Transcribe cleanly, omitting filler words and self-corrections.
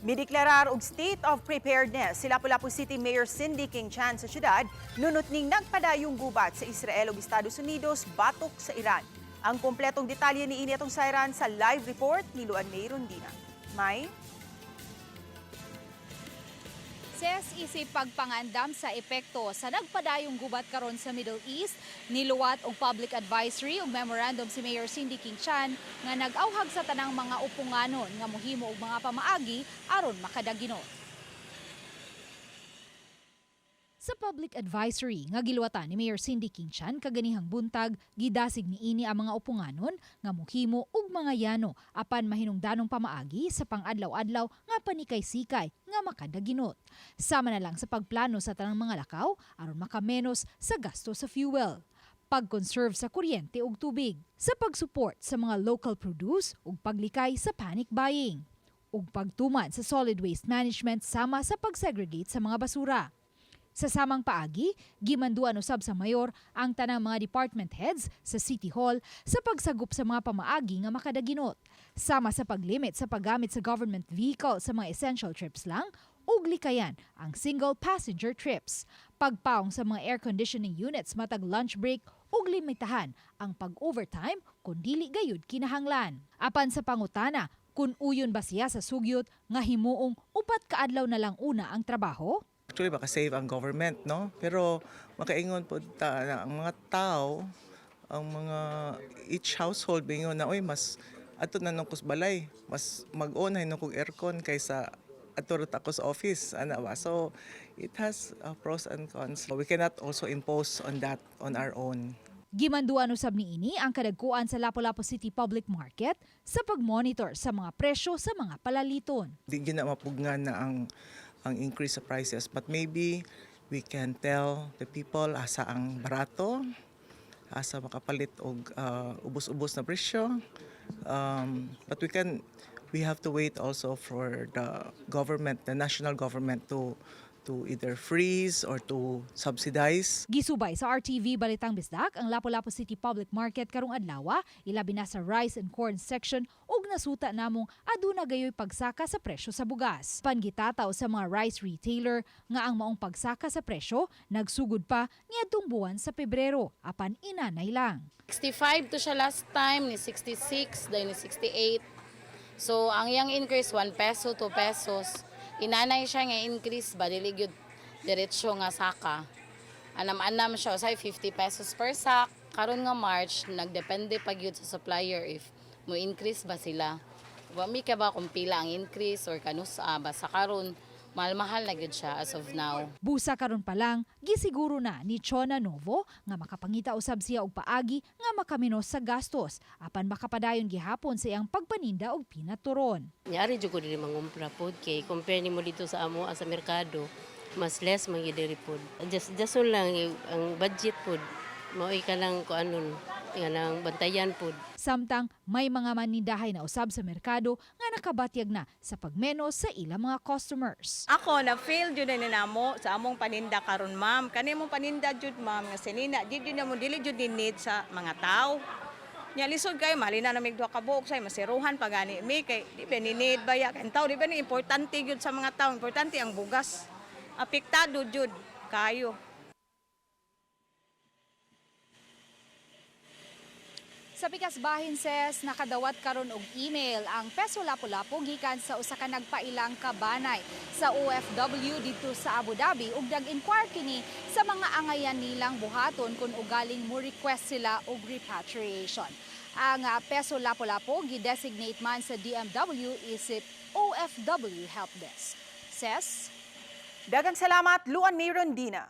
Mideklarar og state of preparedness si Lapu-Lapu City Mayor Cindy King Chan sa syudad nunot ning nagpadayong gubat sa Israel ug Estados Unidos batok sa Iran. Ang kompletong detalye niini atong sayran sa live report ni Luan May Rondina. May? Ses, isip pagpangandam sa epekto sa nagpadayong gubat karon sa Middle East, niluwat og public advisory ug memorandum si Mayor Cindy King Chan nga nag-awhag sa tanang mga upunganon nga mohimo og mga pamaagi aron makadaginot. Sa public advisory nga giluwatan ni Mayor Cindy King Chan kaganihang buntag, gidasig niini ang mga upunganon nga mohimo og mga yano apan mahinungdanong pamaagi sa pang-adlaw-adlaw nga panikay-sikay nga makadaginot. Sama na lang sa pagplano sa tanang mga lakaw aron makamenos sa gasto sa fuel, pag-conserve sa kuryente ug tubig, sa pag-support sa mga local produce ug paglikay sa panic buying, ug pagtuman sa solid waste management sama sa pag-segregate sa mga basura. Sa samang paagi, gimanduan usab sa mayor ang tanang mga department heads sa City Hall sa pagsagup sa mga pamaagi nga makadaginot. Sama sa paglimit sa paggamit sa government vehicle sa mga essential trips lang ug likayan ang single passenger trips. Pagpaong sa mga air conditioning units matag lunch break ug limitahan ang pag-overtime kung dili gayud kinahanglan. Apan sa pangutana kung uyon ba siya sa sugyot nga himuong 4 ka adlaw na lang una ang trabaho? Actually, baka save ang government, no? Pero makaingon po ta na ang mga tao, ang mga each household bingon na, "Oy, mas ato na nung kus balay, mas mag-on ay nung kog aircon kaysa ato ra ta ko sa office," ana ba? So it has pros and cons. We cannot also impose on that on our own. Gimanduan usab niini ang kadagkuan sa Lapu-Lapu City Public Market sa pagmonitor sa mga presyo sa mga palaliton. Di gyud na mapugnan na ang increase sa prices, but maybe we can tell the people asa ang barato, asa makapalit og ubos-ubos na presyo, but we have to wait also for the government, the national government, to either freeze or to subsidize. Gisubay sa RTV Balitang Bisdak ang Lapu-Lapu City Public Market karong adlaw, ilabi na sa rice and corn section, ug nasuta namong aduna gayoy pagsaka sa presyo sa bugas. Pangitataw sa mga rice retailer nga ang maong pagsaka sa presyo nagsugod pa niadtong buwan sa Pebrero apan inanay lang. 65 to siya last time, ni 66, dahil ni 68. So, ang iyang increase, 1 peso, 2 pesos. Inanay siya nga increase ba, dili gyud diretso nga saka. Anam-anam siya, usay 50 pesos per sack. Karon nga March, nagdepende pa gyud sa supplier if mo increase ba sila. Wa mi ka ba kung pila ang increase or kanus-a, basta karon mahal-mahal na gyud siya as of now. Busa karon pa lang, gisiguro na ni Chona Novo nga makapangita usab siya og paagi nga makaminos sa gastos apan makapadayon gihapon sa iyang pagpaninda og peanut turon. Yari jud ko diri mangumpra pod kay compare nimo dito sa amo sa merkado, mas less man gyud diri pod. Just lang ang budget pod. Maoy ka lang ko anon nga nang bantayan pod. Samtang may mga manindahay na usab sa merkado nga nakabatyag na sa pagmenos sa ilang mga customers. Ako na fail jud na namo sa among paninda karon, ma'am. Kani mong paninda jud, ma'am, nga sinina di jud na mo dili jud ni need sa mga tao. Nya lisod kay mali na mig duha ka buok say masiruhan pa gani mi kay di ba ni need ba ya kay tao di ba ni importante jud sa mga tao, importante ang bugas. Apektado jud kayo. Sa pikas bahin, ses, nakadawat karon og email ang Peso Lapu-Lapu gikan sa usa ka nagpailang kabanay sa OFW didto sa Abu Dhabi ug nag-inquire kini sa mga angayan nilang buhaton kung ugaling mo request sila og repatriation. Ang Peso Lapu-Lapu gi-designate man sa DMW isip OFW Help Desk. Ses? Daghang salamat, Luan May Rondina.